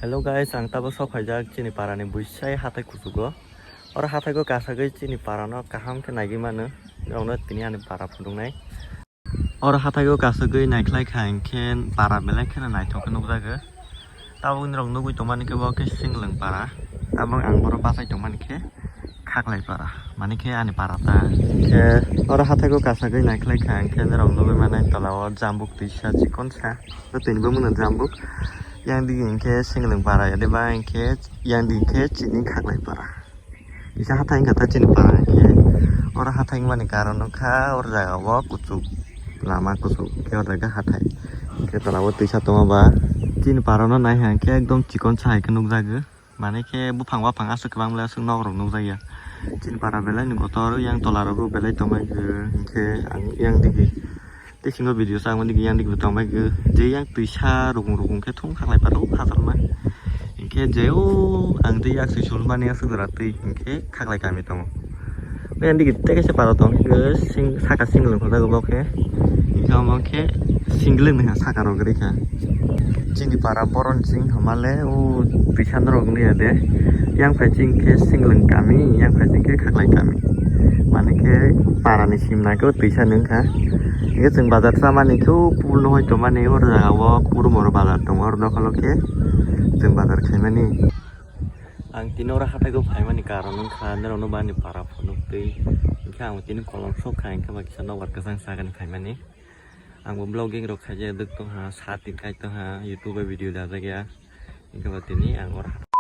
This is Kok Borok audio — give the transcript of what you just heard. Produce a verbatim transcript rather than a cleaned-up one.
Hello guys, ang tabuk sok phaijak chini parani buisai hathai kuchugo. Oro hathaigo kasagwi chini parano kaham khe naigwi mano. Norokno tini ani para phunuknai. Oro hathaigo kasagwi naikhlai kha hinkhe para belai kheno naithok khe nukjago. Tabuk norok nugwi tongmani khe bo khe Singlwng para. Tabuk ang boro bachai tongmani khe Khaklai para, mani khe ani para ta. Khe oro hathaigo kasagwi naikhlai kha, hinkhe norok nugwi mano tola o jambuk twisa chikonsa. O twini bumungno jambuk. Yang dige hinkhe Singlwng para, yade ba hinkhe yang dige hinkhe chini Khaklai para. Kisa hathai wngkha ta chini para hinkhe. Oro hathai wngmani karon wngkha oro jaga o kuchuk lama kuchuk khe oro jaga hathai. Khe tola o twisa tongma ba chini para no naiha hinkhe ekdom chikonsa hai khe nukjago. Mane khe buphang baphang aswk kwbang le aswk nok rok nukjakya. Chini para belai ni kotor, yang tola rogo belai tongmai khe, hinkhe ang yang digi tei singo video sa ang digi yang digi tongmai khe, je yang twisa rukung rukung khe thung khaklai paro khajolma. Hinkhe je o ang tei yak sui sulmani aswk jora twi hinkhe khaklai kami tongo. Yang digi tei kaisa para tong khe sing saka Singlwng khorjago bo khe. Hinkhe omo khe Singlwng ni saka rok rikha. Chini para boron ching hamale o twisa norok wngya de. Yang phai ching khe Singlwng kami, yang phai ching khe Khaklai kami. Mane khe para ni sim nai khe o twisa nung kha. Hinkhe chwng bazar chamani khe o kubul no hoi tongmani oro jaga o kubur moro bazar tongo oro dokhalo khe chwng bazar khaimani. Ang tini oro hathaigo phaimani karon wngkha norokno bani para phunuk twi. Hinkhe ang tini kolom sok kha hinkhe ba kisa nokbar kwchang sagani phaimani. Ang bo vlogging rok khaijak dwk tongha, sa tin kai tongha, YouTube o video dajak ya. Hinkhe ba tini ang oro